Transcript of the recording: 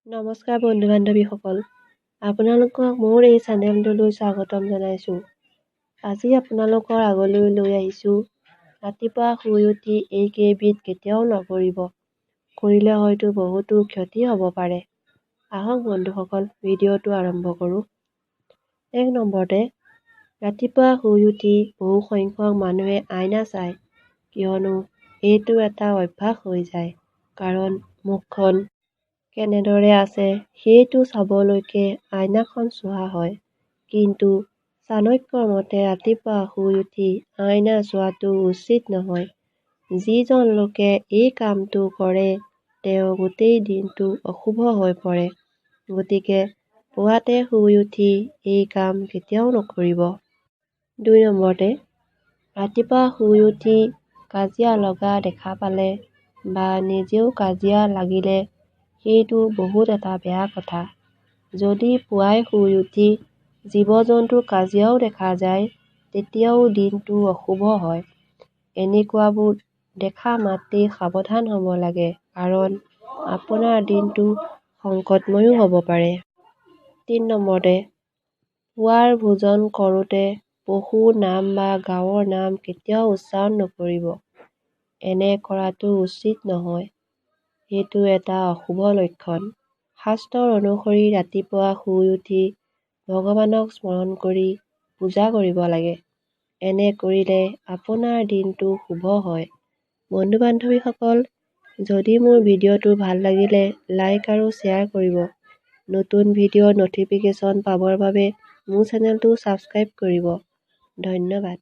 নমস্কাৰ বন্ধু বান্ধৱীসকল, আপোনালোকক মোৰ এই চেনেলটোলৈ স্বাগতম জনাইছোঁ। আজি আপোনালোকৰ আগলৈ লৈ আহিছোঁ ৰাতিপুৱা শুই উঠি এই কেইবিধ কেতিয়াও নকৰিব, কৰিলে হয়তো বহুতো ক্ষতি হ'ব পাৰে। আহক বন্ধুসকল, ভিডিঅ'টো আৰম্ভ কৰোঁ। এক নম্বৰতে, ৰাতিপুৱা শুই উঠি বহু সংখ্যক মানুহে আইনা চায়, কিয়নো এইটো এটা অভ্যাস হৈ যায়। কাৰণ মুখখন কেনেদৰে আছে সেইটো চাবলৈকে আইনাখন চোৱা হয়। কিন্তু চাণক্যৰ মতে ৰাতিপুৱা শুই উঠি আইনা চোৱাটো উচিত নহয়। যিজন লোকে এই কামটো কৰে তেওঁ গোটেই দিনটো অশুভ হৈ পৰে। গতিকে পুৱাতে শুই উঠি এই কাম কেতিয়াও নকৰিব। দুই নম্বৰতে, ৰাতিপুৱা শুই উঠি কাজিয়া লগা দেখা পালে বা নিজেও কাজিয়া লাগিলে সেইটো বহুত এটা বেয়া কথা। যদি পুৱাই শুই উঠি জীৱ-জন্তুৰ কাজিয়াও দেখা যায়, তেতিয়াও দিনটো অশুভ হয়। এনেকুৱাবোৰ দেখা মাত্ৰেই সাৱধান হ'ব লাগে, কাৰণ আপোনাৰ দিনটো সংকটময়ো হ'ব পাৰে। তিনি নম্বৰতে, পুৱাৰ ভোজন কৰোঁতে পশুৰ নাম বা গাঁৱৰ নাম কেতিয়াও উচ্চাৰণ নকৰিব। এনে কৰাটো উচিত নহয়, সেইটো এটা অশুভ লক্ষণ। শাস্ত্ৰৰ অনুসৰি ৰাতিপুৱা শুই উঠি ভগৱানক স্মৰণ কৰি পূজা কৰিব লাগে। এনে কৰিলে আপোনাৰ দিনটো শুভ হয়। বন্ধু বান্ধৱীসকল, যদি মোৰ ভিডিঅ'টো ভাল লাগিলে লাইক আৰু শ্বেয়াৰ কৰিব। নতুন ভিডিঅ'ৰ ন'টিফিকেশ্যন পাবৰ বাবে মোৰ চেনেলটো ছাবস্ক্ৰাইব কৰিব। ধন্যবাদ।